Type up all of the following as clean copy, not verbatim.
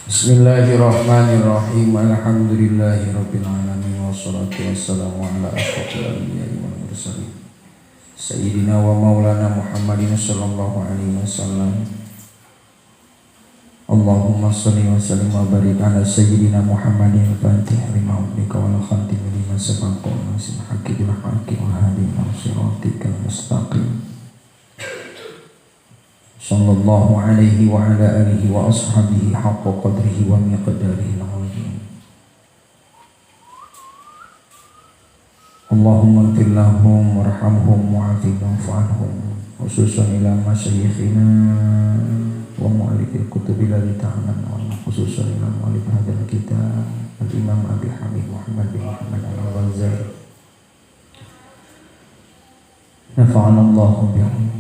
Bismillahirrahmanirrahim. Alhamdulillahirabbil alamin wassalatu wassalamu ala asyrofil anbiya'i wal mursalin. Sayyidina wa maulana Muhammadin sallallahu alaihi wasallam. Allahumma shalli wa sallim wa barik ala sayyidina Muhammadin al-Fatih lima ughliqa wal khatim lima sabaqa nasir haqqi bil haqqi wal hadi ila siratikal mustaqim. Sallallahu alaihi wa ala alihi wa ashabihi haqqa qadrihi wa miqdarihi al-azim. Allahumma ighfir lahum warhamhum wa'afihim wa'fu anhum, khususan ila masyayikhina wa mu'allifil kutubi alladhi ta'lam, wa khususan ila mu'allif hadzal kitab al-Imam Abi Hamid Muhammad bin Muhammad al-Ghazali. Nafa'ana Allahu bihi.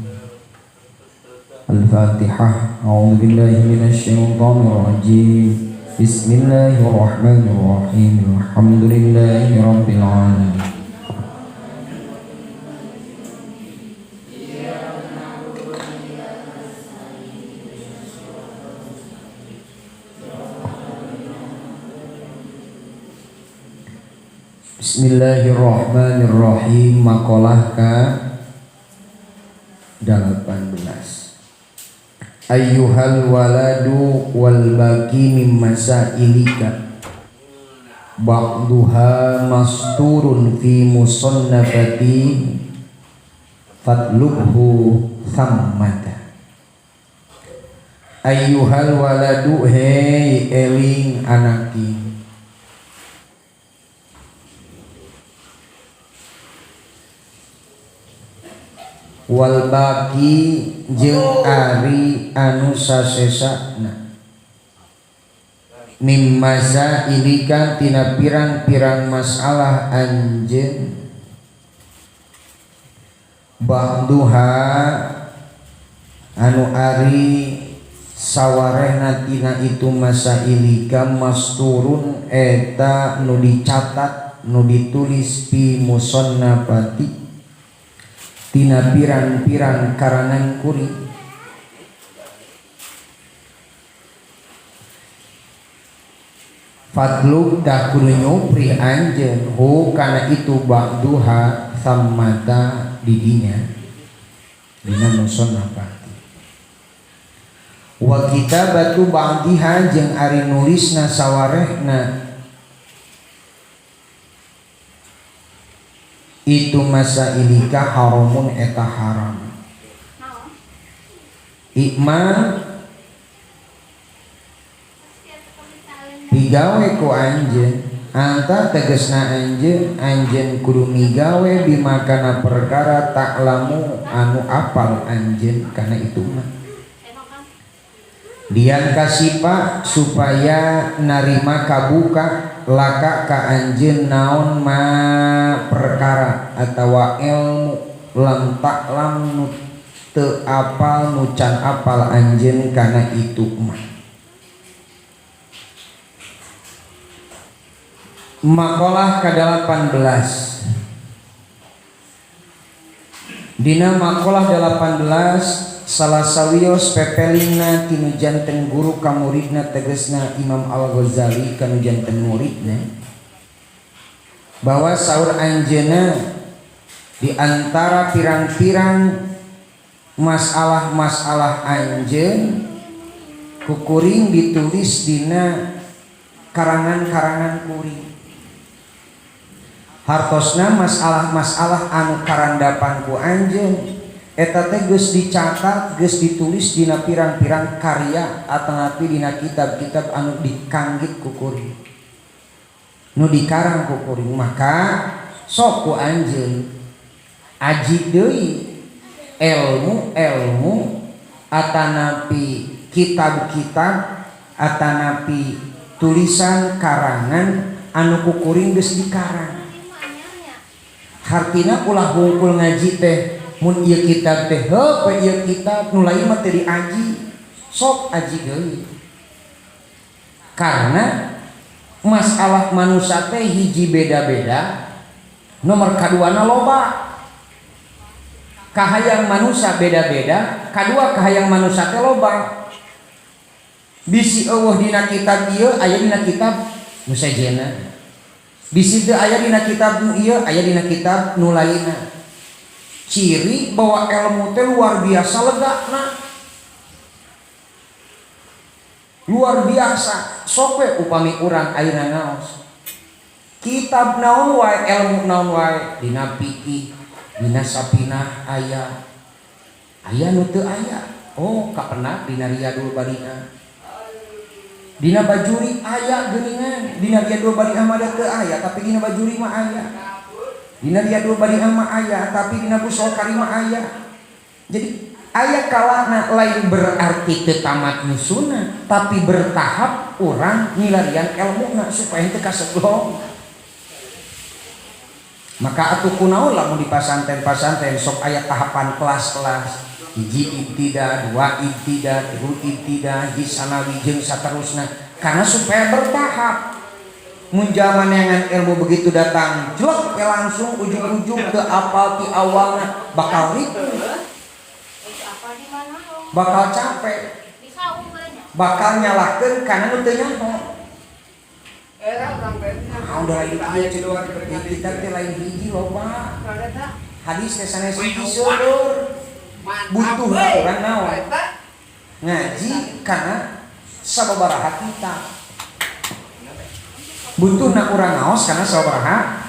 Al-Fatihah. A'udzu billahi minasy syaithanir rajim. Bismillahirrahmanirrahim. Alhamdulillahi rabbil alamin. Bismillahirrahmanirrahim. Makalah ka 18. Ayyuhal waladu wal baqi mim masailika ba'duha masturun fi musannafati fatlubhu thammata. Ayyuhal waladu, hei eling anaki, wal baqi jeung ari anu sasesana mim masailika tina pirang-pirang masalah anjeun, ba'duha anu ari sawarehna tina itu masailika masturun eta nu dicatat nu ditulis fi musannafati tina pirang-pirang karangan kuring. Fadluk dah kudu nyupri anjeun hu kana itu ba'duha sammata didinya dina musannafati wa kitabatu ba'diha jeung ari nulisna sawarehna itu masailika haramun eta haram. Ikma migawe ku anjeun, anta tegesna anjeun, anjeun kudu migawe bimakana perkara taklamu anu apal anjeun kana itu mah. Dian kasipa supaya narima kabuka laka ka anjeun naon ma perkara atawa ilmu lam taklam nu teu apal nu can apal anjeun kana itu mah. Makalah ka-18. Dina makalah 18 salah sawios pepelingna tinu janten guru ka muridna tegesna Imam Al-Ghazali kanu janten muridna, bahwa saur anjeunna di antara pirang-pirang masalah-masalah anjeun kukuring ditulis dina karangan-karangan kuring. Hartosna masalah-masalah anu karandapan ku anjeun eta teh geus dicatat, geus ditulis dina pirang-pirang karya atanapi dina kitab-kitab anu dikanggit ku kuring, nu dikarang ku kuring. Maka sok ku anjeun aji deui ilmu-ilmu atanapi kitab-kitab atanapi tulisan karangan anu ku kuring geus dikarang. Hartina ulah hungkul ngaji teh mun ieu kitab teh heuh we ieu kitab nu lain mah teu diaji, sok aji deui. Karena masalah manusia teh hiji beda-beda, nomor kaduana loba. Kahayang manusia beda-beda, kadua kahayang manusia teh loba. Bisi eueuh dina kitab ieu aya dina kitab nu sejenna. Bisi teu aya dina kitab nu ieu aya dina kitab nu lainna. Ciri bahwa ilmu teh luar biasa legana. Luar biasa. Sok we upami urang ayeuna ngaos. Kitab naon wae, ilmu naon wae, dina fikih, dina sapinah aya. Aya nu teu aya. Oh, kapenak dina Riyadul Bari'ah. Dina Bajuri aya geuningan, dina Riyadul Bari'ah mah teu aya, tapi dina Bajuri mah aya. Dina Riyadul Bari'ah mah aya, tapi dina Busol Karim mah aya. Jadi aya kalana lain berarti teu tamat nyusuna, tapi bertahap urang milarian elmuna supaya teu kaseglong. Maka atuh kunaon lamun di pasanten-pasanten sok aya tahapan kelas-kelas. Hiji ibtida, dua ibtida, tilu ibtida, hiji sanawi jeung saterusna. Karena supaya bertahap. Mun zaman neangan ilmu begitu datang, jelek we langsung ujung-ujung ke apal ti awalna bakal ripuh. Bakal capek. Bakal nyalahkeun kana nu teu nyaho. Ah, udah lain kieu kita teh lain hiji loba. Hadis teh sanes hiji seueur. Butuh urang naon? Ngaji kana sababaraha kitab. Butuhna urang ngaos kana sababaraha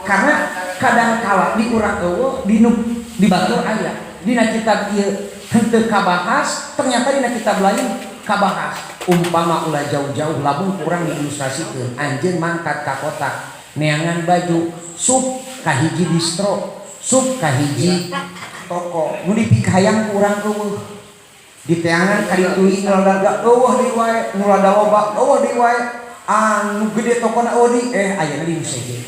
karena kadang kala di urang eueuh di nu di batur aya. Dina kitab ieu henteu kabahas, ternyata dina kitab lain kabahas. Umpama ulah jauh-jauh lamun kurang diilustrasikeun, anjeun mangkat ka kota neangan baju sup ka hiji distro, sup ka hiji toko, nu dipikahayang ku urang eueuh. Diteangan ka ditu nu rada eueuh deui wae, nu rada loba eueuh deui wae, anu gede tokona eueuh deui, ayeuna di nu sejen.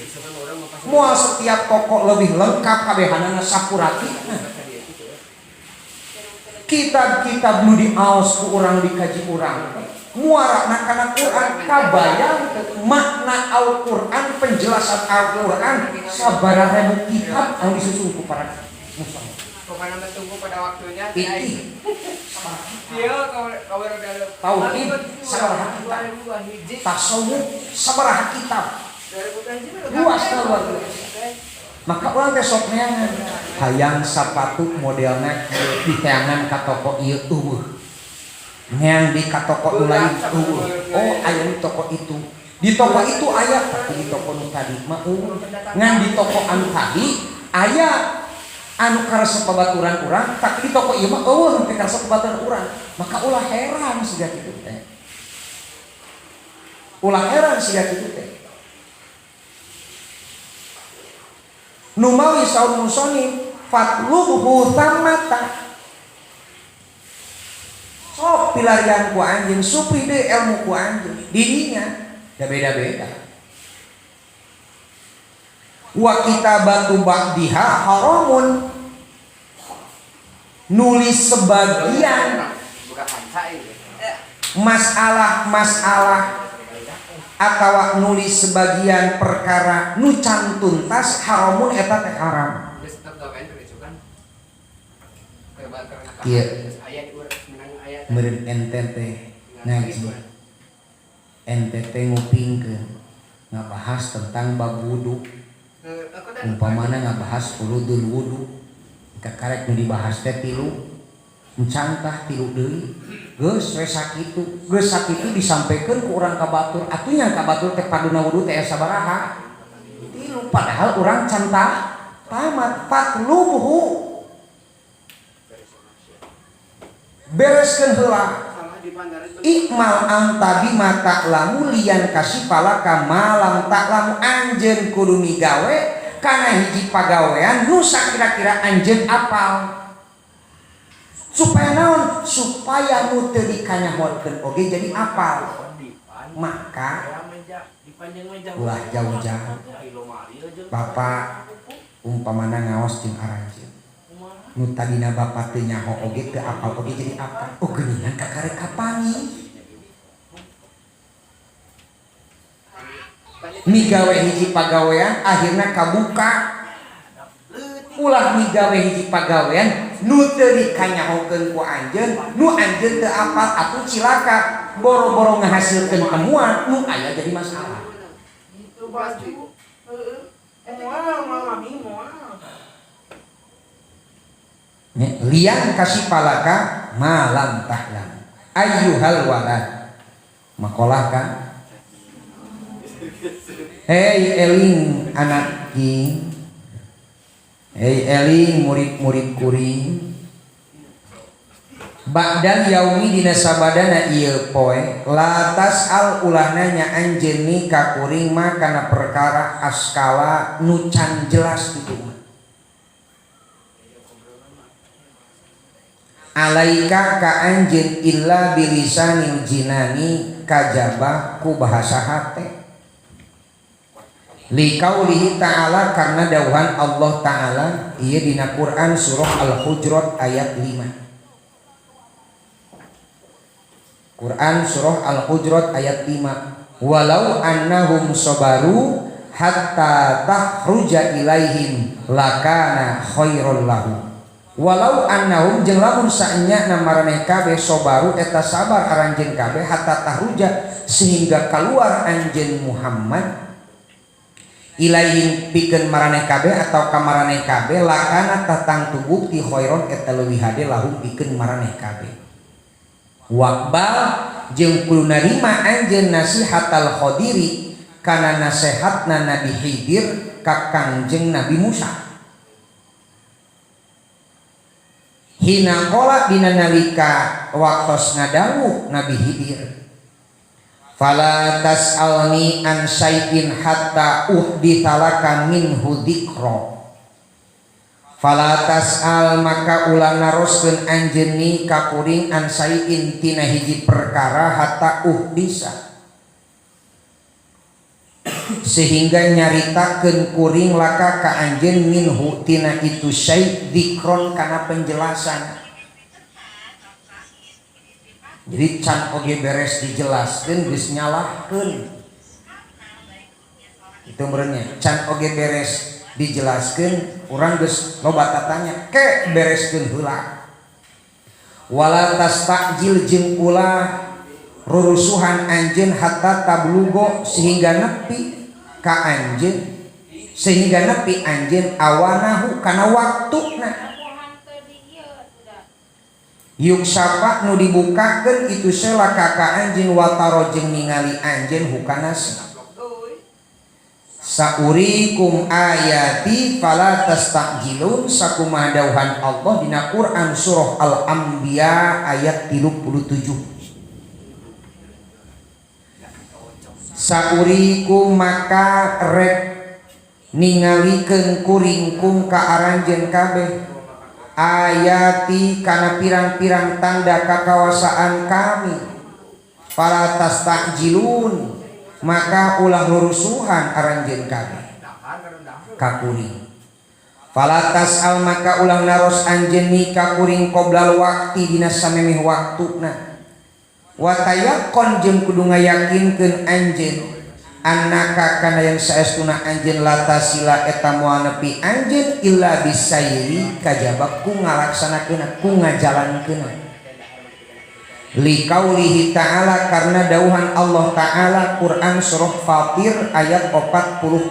Moal setiap toko lebih lengkap kabehanana sapurati. Kitab-kitab nu diaos ku urang dikaji urang muarana kana Quran kabayang makna Al-Quran, penjelasan Al-Quran sabaraha ribu kitab anu disusun ku para musannif. Pokoknya tunggu pada waktunya. Fikih, Iya, kau tauhid sabaraha kitab, tasawuf sabaraha kitab, luas luar biasa. Maka urang teh sok neangan hayang sapatu modelna kieu diteangan ka toko ieu eueuh. Neang di ka toko nu lain eueuh. Oh, aya di toko itu. Di toko itu aya, tapi di toko nu tadi mah eueuh. Ngan di toko anu tadi aya anu karesep babaturan urang, tapi di toko ieu mah eueuh teu karesep babaturan urang. Maka ulah heran siga kitu teh. Ulah heran siga kitu teh. Numawi saur musonif fatlubhu thamata. Sok pilarian ku anjeun, supri deui ilmu ku anjeun. Didinya da beda-beda. Wa kitabatu ba'diha haramun. Nulis sebagian masalah-masalah atau nulis sebagian perkara nu can tuntas haramun eta teh haram. Ieu meureun ente teh ngaji, ente teh ngupingkeun ngabahas tentang bab wudu, umpamana ngabahas furudul wudu, kakarek nu dibahas teh tilu, encangkah tilu deui, geus we sakitu, geus sakitu disampaikan ku urang ka batur, atuh nya ka batur teh paduna wudu teh sabaraha? Tilu, padahal urang can tamat. Fatlubhu bereskeun heula. Ikmal anta bima ta'lamu lian kasifalaka malam ta'lamu. Anjeun kudu migawe kana hiji pagawean nu sakira-kira anjeun apal. Supaya naon? Supaya nu teu dikanyahokeun oge jadi apal. Maka ulah jauh-jauh bapak umpamana ngaos jeung aranjeun nu tadina bapak teu nyaho oge teu apal oge jadi apal. Oh geuningan kakarek kapangi migawe hiji pagawean akhirna kabuka. Ulah migawe hiji pagawean Nu teu dikanyahokeun ku anjeun, nu anjeun teu apal atuh cilaka boro-boro ngahasilkeun temuan nu aya jadi masalah. Itu baju. Heeh. Moal mami moal. Lian kasih palaka malam tahlam ayyuhal walad makolah kan. Hei eling anak king, hei eling murid-murid kuring, ba'dal yaumi dina sabadana ieu poe latas al ulah nanya anjeun ni ka kuring mah kana perkara askala nu can jelas kitu mah. Alaika ka anjeun illa bilisanil jinani kajaba ku bahasa hate. Liqaulihi ta'ala karena dawuhan Allah ta'ala ieu dina Quran surah Al-Hujurat ayat 5. Quran surah Al-Hujurat ayat 5. Walau annahum sabaru hatta tahruja ilaihim lakana khairul lahum. Walau annahum jeung lamun saenyana maraneh kabeh sabaru eta sabar aranjeun kabeh hatta tahruja sehingga keluar anjeun Muhammad ilaihim pikeun maraneh kabeh atau ka maraneh kabeh lakana tatangtu bukti khairon eta leuwih hade lahum pikeun maraneh kabeh. Waqbal jeung kudu narima anjeun nasihatal khadiri kana nasehatna Nabi Khidir ka Kangjeng Nabi Musa. Hina qala dina nalika waktos ngadawuh Nabi Khidir fala tas'alni an syai'in hatta uhditsalaka minhu dzikra. Fala tas'al maka ulah naroskeun anjeun ni ka kuring an syai'in tina hiji perkara hatta uhdisa sehingga nyaritakeun kuring laka ka anjeun minhu tina itu syai' dzikron kana penjelasan. Jadi can oge beres dijelaskeun geus nyalahkeun. Itu meureunnya can oge beres dijelaskeun urang geus loba tatanya ke bereskeun heula. Wala tastajil jeung ulah rurusuhan anjeun hatta tablugo sehingga nepi ka anjeun sehingga nepi anjeun awanahu kana waktuna. Yuk sapa nu dibukakeun itu sela ka anjeun wataro jeung ningali anjeun hukana saurikum ayati fala tastajilun sakumaha dawuhan Allah dina Quran surah Al-Anbiya ayat 37. Saurikum maka rek ningalikeun kuring kum ka aranjeun kabeh ayati kana pirang-pirang tanda kakawasaan kami fala tastajilun maka ulah lurusuhan aranjeun kabeh ka kuring. Fala tasal maka ulah naros anjeun ni ka kuring qoblal waqti dina samemeh waktuna. Watayakon jeung kudu ngayakinkeun anjeun annaka kana yang saestuna anjeun latasila eta moal nepi anjeun illa bisairi kajaba ku ngalaksanakeun ku ngajalankeun. Liqaulihi ta'ala karena dauhan Allah ta'ala Quran surah Fatir ayat 44.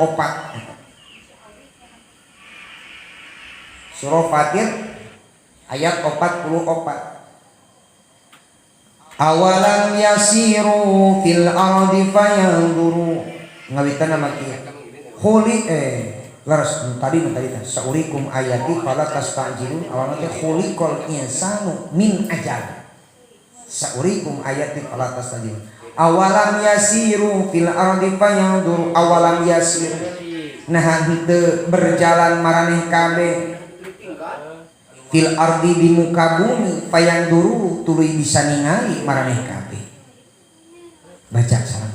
Surah Fatir ayat 44. Awalam yasiru fil ardi fayanzuru ngawitan nama kieu khuli leres tadi tadi saurikum ayati fala tastajilun awalna teh khuliqal insanu min ajal saurikum ayati fala tastajilun awalam yasiru fil ardi fayanzuru awalam yasiru nah henteu berjalan maraneh kabeh fil ardi di muka bumi payang duru tuluy bisa ningali maraneh kabeh. Baca salam.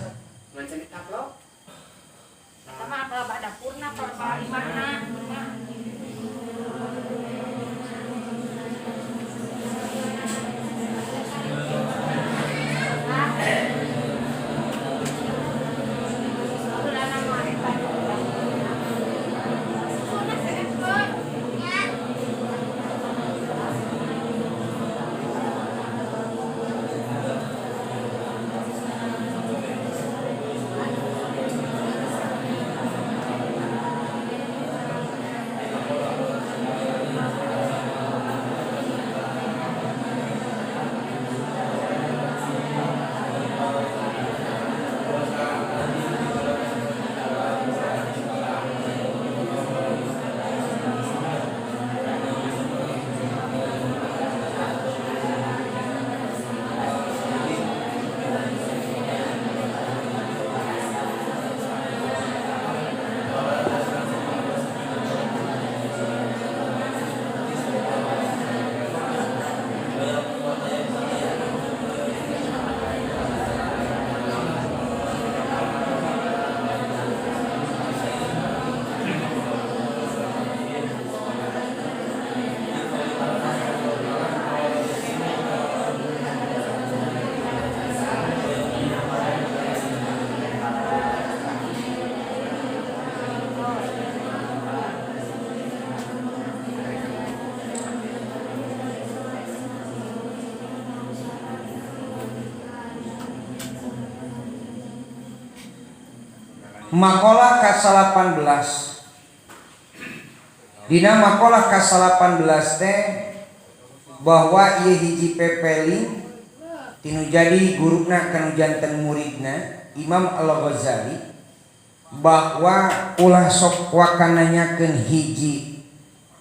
Makalah ka-18. Dina makalah ka-18 teh bahwa ieu hiji pepeling tinu jadi guruna kanu janten muridna Imam Al-Ghazali, bahwa ulah sok waka nanyakeun hiji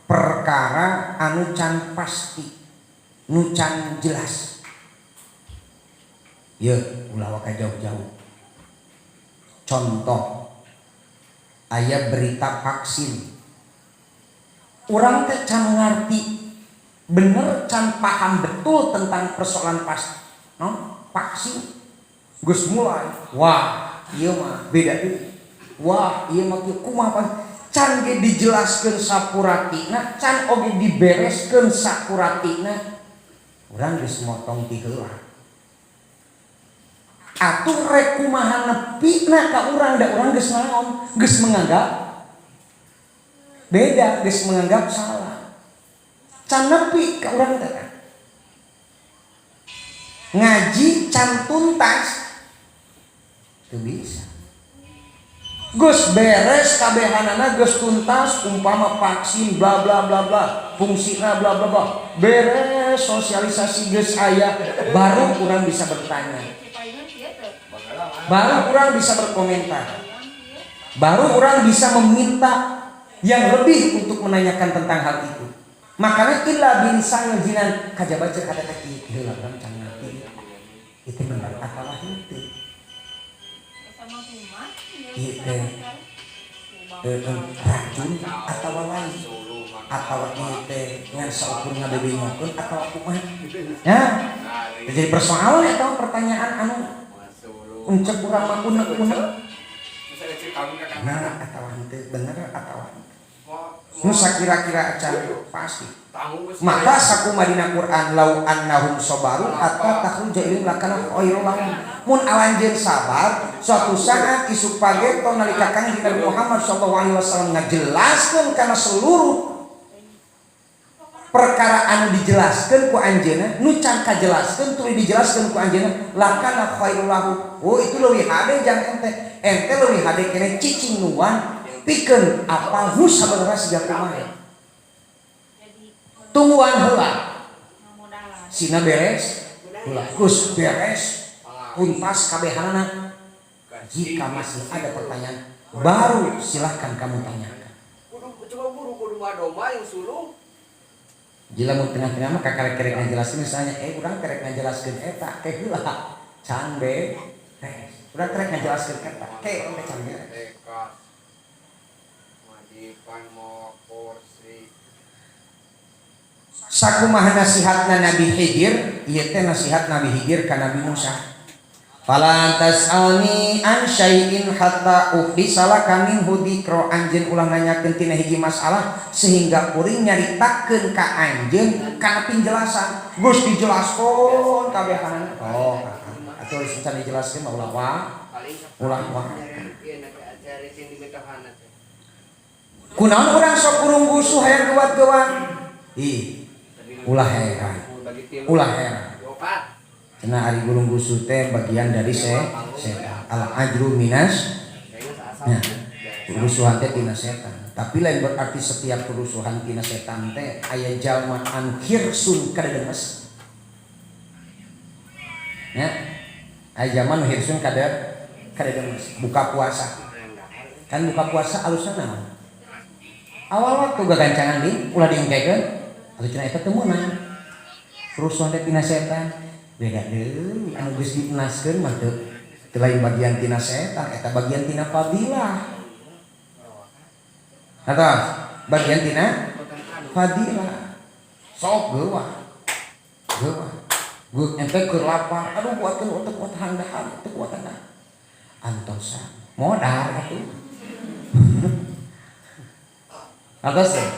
perkara anu can pasti, nu can jelas. Ye, ulah waka jauh-jauh. Contoh, aya berita vaksin, urang teh can ngarti bener, can paham betul tentang persoalan pas no vaksin, geus mulai, "Wah, ieu mah beda deui, wah, ieu mah kieu." Kumaha pan can ge dijelaskeun sapuratina, can oge dibereskeun sapuratina, urang geus motong ti heula. Atuh rek kumaha nepina ka urang, da urang geus naon, geus menganggap beda, geus menganggap salah, can nepi ka urang teh. Ngaji can tuntas teu bisa. Geus beres kabehanana, geus tuntas, umpama vaksin bla bla bla bla, fungsina bla bla bla, beres, sosialisasi geus aya, baru urang bisa bertanya, baru urang bisa berkomentar, baru urang bisa meminta yang lebih untuk menanyakan tentang hal itu. Makanya illa bilisanil jinan, kajaba cek kata kaki heula, urang can ngerti itu bener atawa henteu. Ieu teh racun atawa lain, atawa ieu teh ngan saukur ngabebengokeun atawa kumaha ya. Jadi persoalan atau pertanyaan anu uncek urang mah unek-unek, bener atawa henteu, bener atawa henteu, nu sakira-kira acan pasti. Maka sakumaha dina Quran, lau annahum sabaru hatta takhruja ilaihim lakana khairul lahum. Mun alanjeun sabar, suatu saat isuk pageto nalika Kangjeng Nabi Muhammad sallallahu alaihi wasallam ngajelaskeun kana seluruh perkara anu dijelaskeun ku anjeunna, nu can kajelaskeun tuluy dijelaskeun ku anjeunna, lakana khairul lahum. Oh, itu leuwih hade jang ente. Ente leuwih hade keneh cicing nuan pikeun apa nu sabenerna siga kumaha. Tungguan heula sina beres heula, geus beres tuntas kabehanana, jika masih ada pertanyaan baru silahkan kamu tanyakan. Kudu coba buru kudu mah domba yang sulung. Jila mun tengah-tengah mah kakarek-kerek ngajelaskeun, misalnya urang kerek ngajelaskeun eta ke heula can beres, urang kerek ngajelaskeun eta ke urang teh can beres. Tekas. Majikan mau kursi. Sakumaha nasihatna Nabi Khidir, ieu teh nasihat Nabi Khidir ka Nabi Musa. Fala tas'alni an syai'in hatta uhdisa laka minhu dzikra. Anjeun ulah nanyakeun tina hiji masalah sehingga kuring nyaritakeun ka anjeun kana penjelasan. Geus dijelaskeun kabehanana. Oh, atuh geus can dijelaskeun mah ulah wa. Paling Ulah wa. Iya nak cari sing dimetahan teh. Kunaon urang sok kurung gusuh hayang geuwat-geuwat? Ih, ulah heran. Bagi tilu. Ulah heran. Opat. Cenah ari gulung gusuh teh bagian dari setan. Al ajru minas. Kayaknya asal. Nah, kerusuhan teh tina setan. Tapi lain berarti setiap kerusuhan tina setan teh aya jalma anu hirsun kademes. Ya. Aya jalma anu hirsun kademes. Buka puasa. Kan buka puasa alusna naon? Awal waktu gagancangan di ulah diengkekeun atuh, cenah eta teu meunang. Kerusuhan teh tina setan. Beda deui, anu geus dienaskeun mah teu lain bagian tina setan, eta bagian tina fadilah. Atas bagian tina fadilah. Sok geuwah. Geuwah. Gue ente keur lapar, aduh buatkeun teu kuat handahar, teu kuat handahar. Antosan. Modar atuh. Atos teh.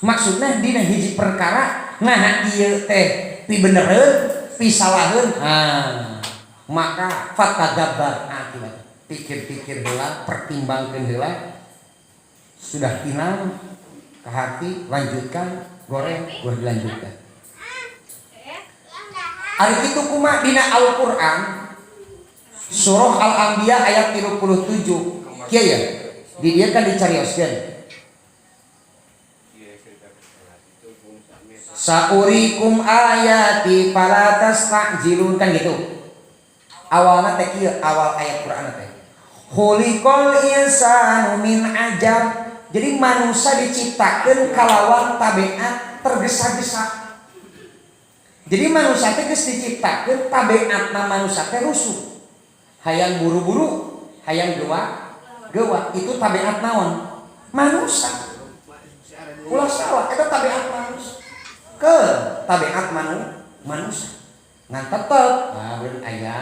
Maksudnya dina hiji perkara nah ieu teh pibenereun, pisalaheun. Ah, maka fatadabbar akibat. Pikir-pikir heula, pertimbangkeun heula. Sudah final ke hati, lanjutkan, goreng, gua dilanjutkan. Ari kitu kumaha dina Al-Qur'an surah Al-Anbiya ayat 37. Kieu ya. Di dieu kan dicarioskeun. Iya, cerita itu bungsa mesa. Saurikum ayati fala tastajilun, kan gitu. Awalna teh kieu, awal ayat Quran teh. Khuliqal insanu min ajal. Jadi manusia diciptakan kalawan tabiat tergesa-gesa. Jadi manusia teh geus diciptakeun tabiatna manusia teh rusuh. Hayang buru-buru, hayang gewa, gewa itu tabiat naon? Manusia. Ulah salah, eta tabiat manusia. Ke tabiat manusia. Ngan tetep, nah bener aya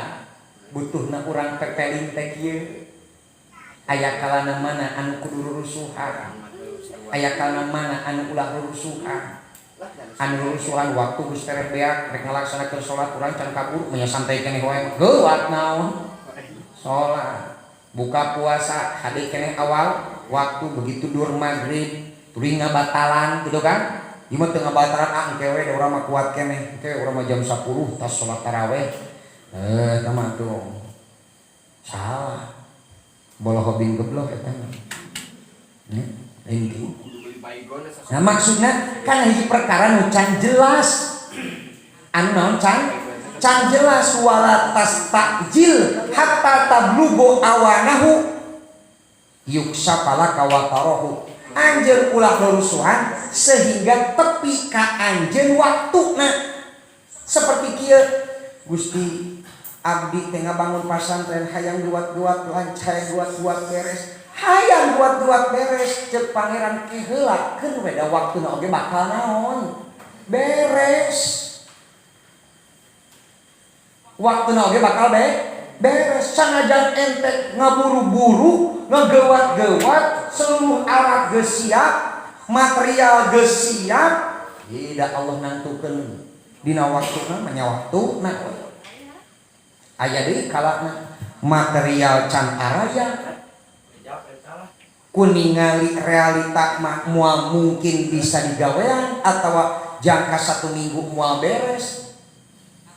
butuhna urang pepeling teh kieu. Aya kalana mana anu kudu rusuhan. Aya kalana mana anu ulah rusuhan. Anu rusuhan waktu geus tereh beak rek ngalaksanakeun salat, urang can kabur mah santai keneh wae, geuwat naon salat. Buka puasa hade keneh awal waktu, begitu dur maghrib tuluy ngabatalan gitu kan. Ieu mah teu ngabatalan, ah engke we, da urang mah kuat keneh, engke urang mah jam 10 tas salat taraweh. Eh, eta mah tuh salah, boloho bing gebloh eta mah. Nya, lain kitu. Kudu beli baygon. Nah, maksudnya kan hiji perkara nu can jelas. Anu naon can? Can jelas. Wala tastajil hatta tablughu awanahu yukshafa laka wa tarahu. Anjeun ulah rusuhan sehingga tepi ka anjeun waktuna. Seperti kieu, Gusti, abdi teh ngabangun pasantren hayang duat-duat lancar, duat-duat beres. Hayang duat-duat beres, cek Pangeran ke heula keun we, da waktuna oge bakal naon? Beres. Waktuna oge bakal beres. Sanajan ente ngaburu-buru, ngegewat-gewat, seluruh alat geus siap, material geus siap, tidak Allah nangtukeun dina waktuna mah nya waktuna. Aya deui kalana material can araya, ku ningali realita mah moal mungkin bisa digawean atau jangka satu minggu moal beres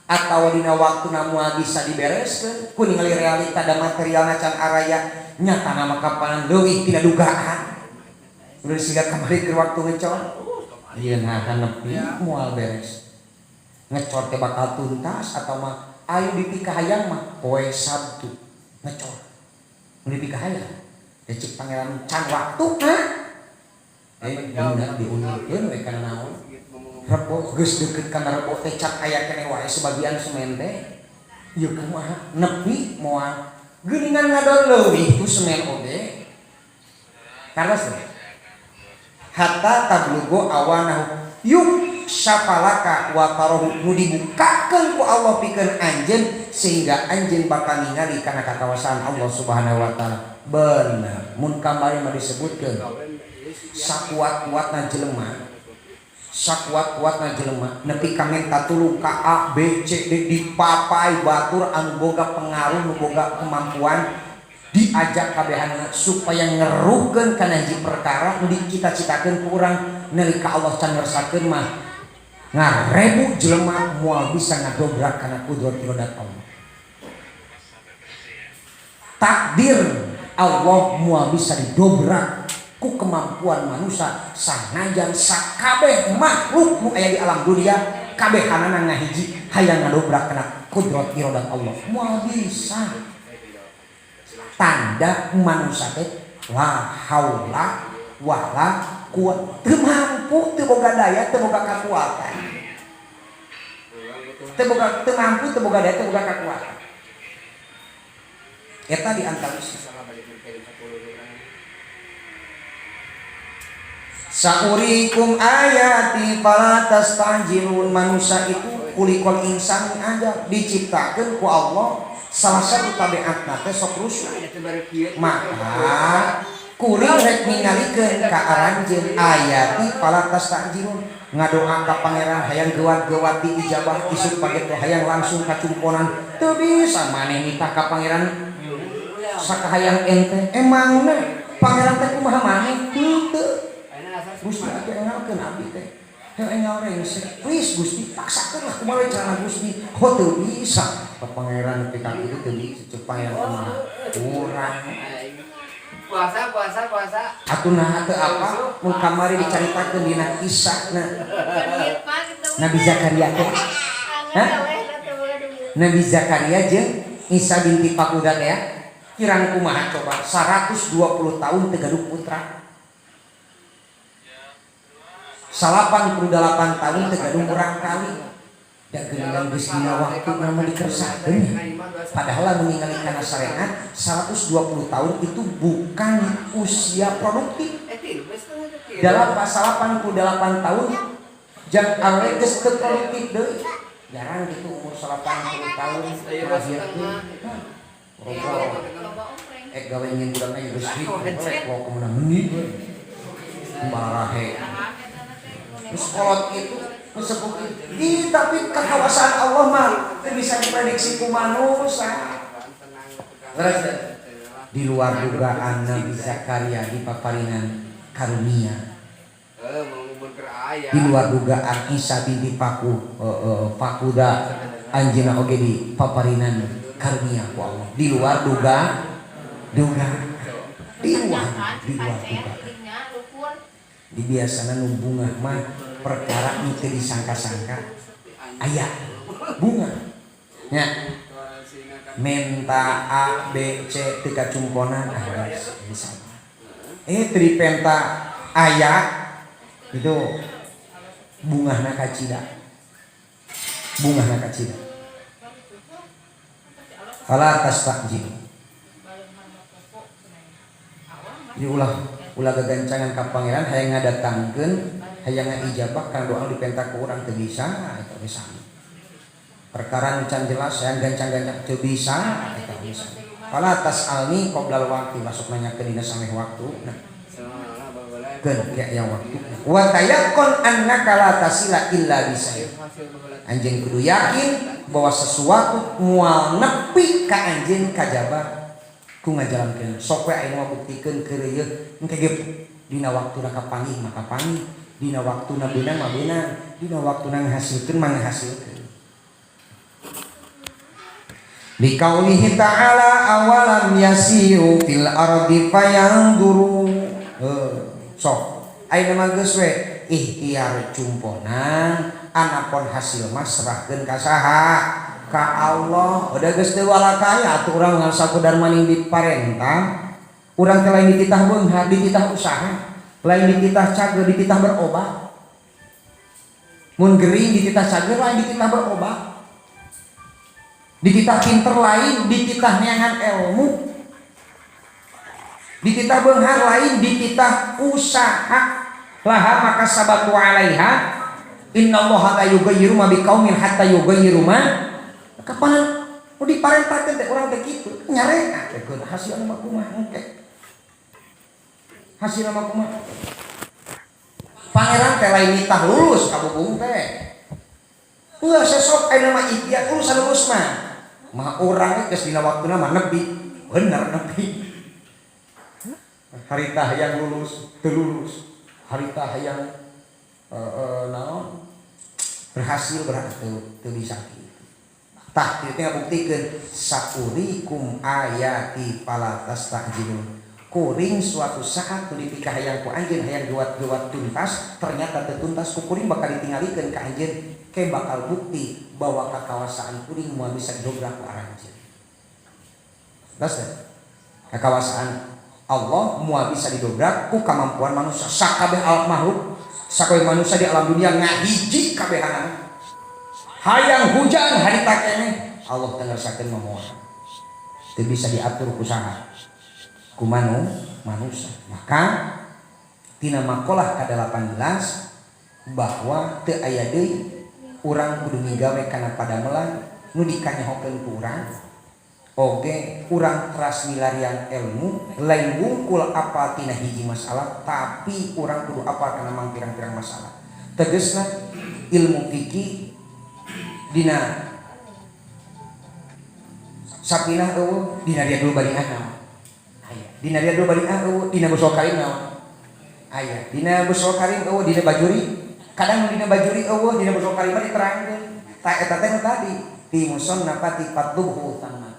atau dina waktuna moal bisa dibereskeun, ku ningali realita da materialna can araya, nyatana mah kapanan leuwih tina dugaan. Udah siga kamari keur waktu ngecor ieu, nah nepi moal beres ngecor teh bakal tuntas atau mah ayo dipikahayang mah poe Sabtu ngecor nu dipikahayang. Ya cek Pangeran can waktuna, eh bener diundurkeun we kana naon, Rebo geus deukeut kana Rebo teh can aya keneh wae sebagian semen teh. Ieu kumaha nepi moal geuningan ngadon leuwih ku semen oge karena teh hatta tablughu awanahu yukshafa laka wa tarahu, nu dibukakeun ku Allah pikeun anjeun sehingga anjeun bakal ningali kana kakawasaan Allah Subhanahu wa taala. Bener mun kamari mah disebutkeun sakuat-kuatna jelema, sakuat-kuatna jelema nepi ka minta tulung ka A B C D, dipapai batur anu boga pengaruh, nu boga kemampuan, diajak kabehanana supaya ngeruhkeun kana hiji perkara nu dicita-citakeun ku urang, nalika Allah can ngersakeun mah ngarebu jelema moal bisa ngadobrak kana kudrat iradat Allah. Takdir Allah moal bisa didobrak ku kemampuan manusia, sanajan sakabeh makhluk nu aya di alam dunia kabehanana ngahiji hayang ngadobrak kana kudrat iradat Allah, moal bisa. Tanda manusia teh la haula wala quwata, teu mampu, teu boga daya, teu boga kekuatan, teu boga, teu mampu, teu boga daya, teu boga kekuatan. Eta di antara Salah balik ke 10 orang. Saurikum ayati fala tastajilun. Manusia itu khuliqal insan aja, diciptakeun ku Allah salah satu tabiatna teh sok rusuh. Maka kuring rek ningalikeun ka aranjeun ayati fala tastajilun. Ngadoa ka Pangeran hayang gewat-gewat diijabah, isuk page teh hayang langsung kacumponan, teu bisa. Maneh nitah ka Pangeran sakahayang ente, emangna Pangeran teh kumaha maneh? Henteu. Gusti atuh engalkeun abdi teh. Heuh, engal rengse. Please Gusti, paksakeun lah kumaha carana Gusti. Oh, teu bisa. Ka Pangeran nepi ka kitu teu bisa. Cek Pangeran kumaha? Kurang. Puasa, puasa, puasa. Atuh nah teu apa mun kamari dicaritakeun dina kisahna Nabi Zakaria teh. Hah? Nabi Zakaria jeung Isa binti Fakuda teh ya. Kirang kumaha coba 120 tahun teu gaduh putra. 88 tahun teu gaduh murangkalih. Da geuningan geus dina waktu nama dikersakeun ya. Padahal lamun ningali kana syariat 120 tahun itu bukan usia produktif. Eh, tilu, setengah tilu. Dalam pas 88 tahun jang awewe geus teu produktif deui. Jarang gitu umur 80 tahun melahirkeun. Boro-boro. Eh gawe ingin budakna geus gitu, rek kok kumaha meuni we. Barahe. Terus kolot itu sepuh itu. Ih, tapi kekuasaan Allah mah teu bisa diprediksi ku manusia. Terus di luar dugaan Nabi Zakaria di paparinan karunia. Eh, mau ngubur ke ayah. Di luar dugaan Isa binti Paku Fakuda anjeunna oge di paparinan karunia ku Allah. Di luar dugaan. Di luar dugaan. Di biasana nu bungah mah perkara nu teu disangka-sangka aya bunga. Nya menta A B C teu kacumponan, ah geus bisa. Eh tripenta aya itu bungahna kacida. Bungahna kacida. Fala tastajil. Jadi ulah ulah gagancangan ka pangeran hayang ngadatangkeun, hayang ngaijabah kana doa dipenta ku urang teu bisa eta bisa. Perkara nu can jelas hayang gancang-gancang teu bisa eta bisa. Fala tas'alni qoblal waqti, masuk nanyakeun dina sameh waktu. Nah, keun ya waktu. Wa tayaqqan annaka la tasila illa bisai. Anjeun kudu yakin bahwa sesuatu moal nepi ka anjeun kajaba ku ngajalankeun. Sok we ayeuna mah buktikeun keureuyeut engke ge dina waktuna kapanggih mah kapanggih, dina waktuna beunang mah beunang, dina waktuna ngahasilkeun mah ngahasilkeun. Liqaulihi ta'ala awalam yasiru fil ardi fayanzuru. Sok ayeuna mah geus we ikhtiar cumponan, anapun hasil mah serahkeun ka saha? Ka Allah. Udah geus teu walakaya atuh urang ngan sakedar maning diparentah. Urang teh lain dititah beunghar, dititah usaha, lain dititah cager, dititah berobat. Mun gering dititah cager, lain dititah berobat. Dititah pinter lain dititah neangan ilmu. Dititah beunghar lain dititah usaha. Laha ma kasabat wa 'alaiha innallaha la yughayyiru ma biqaumin hatta yughayyiru ma. Kapan nu diparentahkeun teh urang teh kitu nyareka teh keun hasilna mah kumaha engke. Hasilna mah kumaha? Pangeran teh lain nitah lulus ka bubung teh. Heuh sesok ayeuna mah ikhtiar urusan lulus mah. Mah urang geus dina waktuna mah nepi. Bener nepi. Harita hayang lulus, teu lulus. Harita hayang naon berhasil berhasil teu bisa kitu. Tah kitu teh ngabuktikeun saurikum ayati fala tastajilun. Kuring suatu saat nu dipikahayang ku anjeun hayang gewat-gewat tuntas, ternyata teu tuntas ku kuring bakal ditinggalikeun ka anjeun, ke bakal bukti bahwa kakawasaan kuring moal bisa didobrak ku aranjeun. Terus teh kakawasaan Allah moal bisa didobrak ku kemampuan manusia. Sakabeh alam makhluk, sakabeh manusia di alam dunia ngahiji kabehanana. Hayang hujan harita keneh Allah teu ngersakeun mah moal. Teu bisa diatur ku saha? Ku manusia. Maka tina makalah ka-18 bahwa teu aya deui urang kudu migawe kana padamelan nu dikanyahokeun ku urang. Oge urang teras milarian ilmu lain wungkul apal tina hiji masalah, tapi urang kudu apal kana mangpirang-pirang masalah. Tegesna ilmu fikih dina Sapinah eueuh, dina Riyadul Bariah naon? Aya. Dina Riyadul Bariah eueuh, dina Busyro Karim naon? Aya. Dina Busyro Karim eueuh, dina Bajuri. Kadang dina Bajuri eueuh, dina Busyro Karim mah diterangkeun. Tah eta teh nu tadi ti musannafati fatlubhu thamma.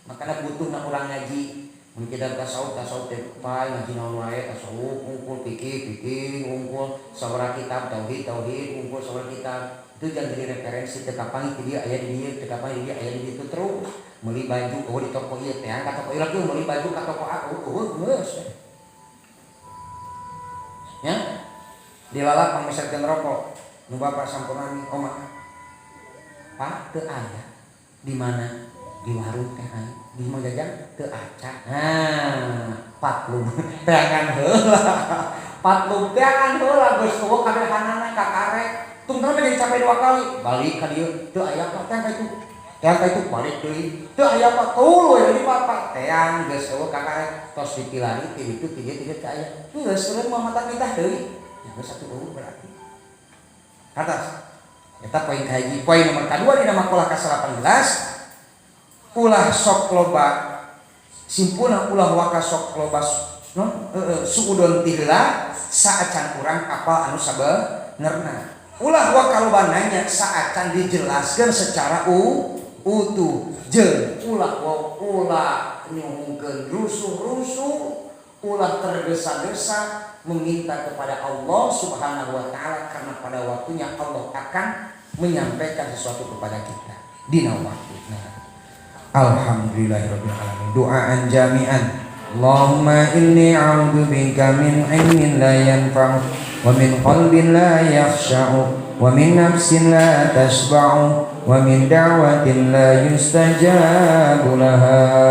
Makana butuhna urang ngaji Mun kitab tasawuf, tasawuf teh pae ngaji naon wae, tasawuf unggul, fikih fikih unggul, sabaraha kitab tauhid tauhid unggul, sabaraha kitab itu jangan jadi referensi. Teu kapanggih di dieu, aya di dieu, teu kapanggih di dieu, aya di dieu terus. Meuli baju, oh, di toko ieu teh, ka toko ieu lagi, meuli baju ka toko aku, oh, geus ya. Dilalap pangmeserkeun rokok nu bapak sampurna, oma, Pak, teu aya. Di mana? Di warung teh aya, di Mang Jajang teu aca. Nah, patlub teangan heula, patlub teangan heula, geus euweuh kabehanana, kakarek tungtungna jadi capek dua kali. Balik ka dieu, teu aya, Pak. Teang ka itu, teang ka itu, balik deui, teu aya, Pak. Tuluy deui, Pak, teang, geus euweuh kakarek, tos dipilari ti ditu ti dieu ti dieu, teu aya. Geus eureun moal mata kita deui ya, geus satu euweuh berarti atas eta poin kahiji. Poin nomor kadua dina makalah ka-18, ulah sok loba simpulna, ulah waka sok loba non suudon ti heula saacan urang apal anu sabenerna, ulah waka loba nanya saacan dijelaskeun secara utuh, jeung ulah ulah nyuhunkeun rusuh-rusuh, ulah tergesa-gesa meminta kepada Allah Subhanahu wa Taala, karena pada waktunya Allah akan menyampaikan sesuatu kepada kita dina waktu. Nah, alhamdulillahirabbil alamin. Doaan jami'an. Allahumma inni a'udzu bika min ilmin la yanfa'u wa min qalbin la yakhsha'u wa min nafsin la tashba'u wa min da'watin la yustajabu laha.